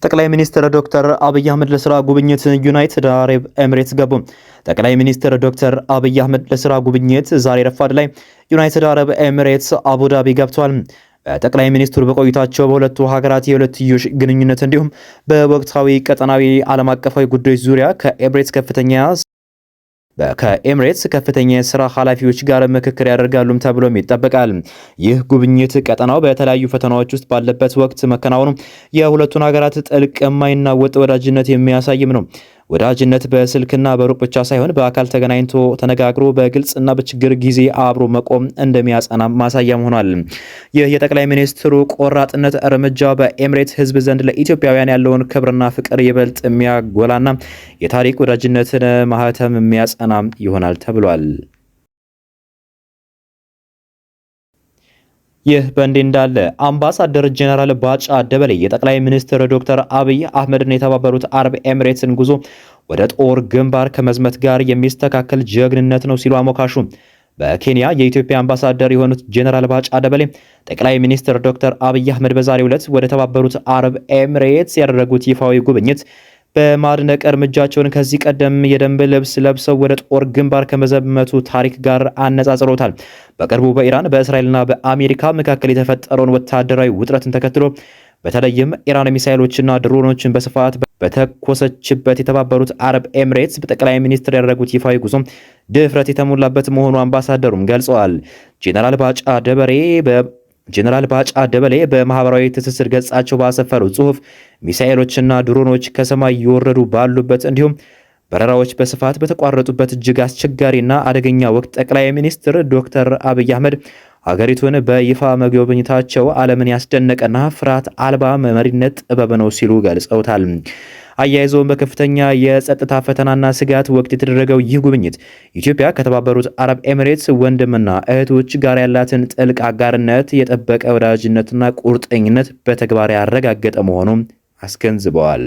ጠቅላይ ሚኒስትር ዶክተር አብይ አህመድ ለስራ ጉብኝት ዩናይትድ አረብ ኤምሬትስ ገቡ። ጠቅላይ ሚኒስትር ዶክተር አብይ አህመድ ለስራ ጉብኝት ዛሬ ረፋድ ላይ ዩናይትድ አረብ ኤምሬትስ አቡዳቢ ገብቷል። ጠቅላይ ሚኒስትሩ በቆይታቸው በሁለቱ ሀገራት የሁለትዮሽ ግንኙነት እንዲሁም በወቅታዊ ቀጠናዊ ዓለም አቀፋዊ ጉዳዮች ዙሪያ ከኤምሬትስ ከፍተኛ የስራ ኃላፊዎች ጋር ምክክር ያደርጋሉም ተብሎም ይጠበቃል። ይህ ጉብኝት ቀጠናው በተለያዩ ፈተናዎች ውስጥ ባለበት ወቅት መከናወኑ የሁለቱን ሀገራት ጥልቅ የማይናወጥ ወዳጅነት የሚያሳይም ነው። ወዳጅነት በስልክና በሩቅ ብቻ ሳይሆን በአካል ተገናኝቶ ተነጋግሮ በግልጽና በችግር ጊዜ አብሮ መቆም እንደሚያጸና ማሳያም ሆኗል። ይህ የጠቅላይ ሚኒስትሩ ቆራጥነት እርምጃ በኤምሬትስ ሕዝብ ዘንድ ለኢትዮጵያውያን ያለውን ክብርና ፍቅር ይበልጥ የሚያጎላና የታሪክ ወዳጅነትን ማህተም የሚያጸና ይሆናል ተብሏል። ይህ በእንዲህ እንዳለ አምባሳደር ጄኔራል ባጫ ደበሌ የጠቅላይ ሚኒስትር ዶክተር አብይ አህመድን የተባበሩት አረብ ኤምሬትስን ጉዞ ወደ ጦር ግንባር ከመዝመት ጋር የሚስተካከል ጀግንነት ነው ሲሉ አሞካሹ። በኬንያ የኢትዮጵያ አምባሳደር የሆኑት ጄኔራል ባጫ ደበሌ ጠቅላይ ሚኒስትር ዶክተር አብይ አህመድ በዛሬው ዕለት ወደ ተባበሩት አረብ ኤምሬትስ ያደረጉት ይፋዊ ጉብኝት በማድነቅ እርምጃቸውን ከዚህ ቀደም የደንብ ልብስ ለብሰው ወደ ጦር ግንባር ከመዘመቱ ታሪክ ጋር አነጻጽሮታል። በቅርቡ በኢራን፣ በእስራኤልና በአሜሪካ መካከል የተፈጠረውን ወታደራዊ ውጥረትን ተከትሎ በተለይም ኢራን ሚሳይሎችና ድሮኖችን በስፋት በተኮሰችበት የተባበሩት አረብ ኤምሬትስ በጠቅላይ ሚኒስትር ያደረጉት ይፋዊ ጉዞ ድፍረት የተሞላበት መሆኑ አምባሳደሩም ገልጸዋል። ጄኔራል ባጫ ደበሌ በማህበራዊ ትስስር ገጻቸው ባሰፈሩ ጽሑፍ ሚሳኤሎችና ድሮኖች ከሰማይ እየወረዱ ባሉበት እንዲሁም በረራዎች በስፋት በተቋረጡበት እጅግ አስቸጋሪና አደገኛ ወቅት ጠቅላይ ሚኒስትር ዶክተር አብይ አህመድ ሀገሪቱን በይፋ መጎብኘታቸው ዓለምን ያስደነቀና ፍርሃት አልባ መሪነት ጥበብ ነው ሲሉ ገልጸውታል። አያይዘውም በከፍተኛ የጸጥታ ፈተናና ስጋት ወቅት የተደረገው ይህ ጉብኝት ኢትዮጵያ ከተባበሩት አረብ ኤሚሬትስ ወንድምና እህቶች ጋር ያላትን ጥልቅ አጋርነት፣ የጠበቀ ወዳጅነትና ቁርጠኝነት በተግባር ያረጋገጠ መሆኑን አስገንዝበዋል።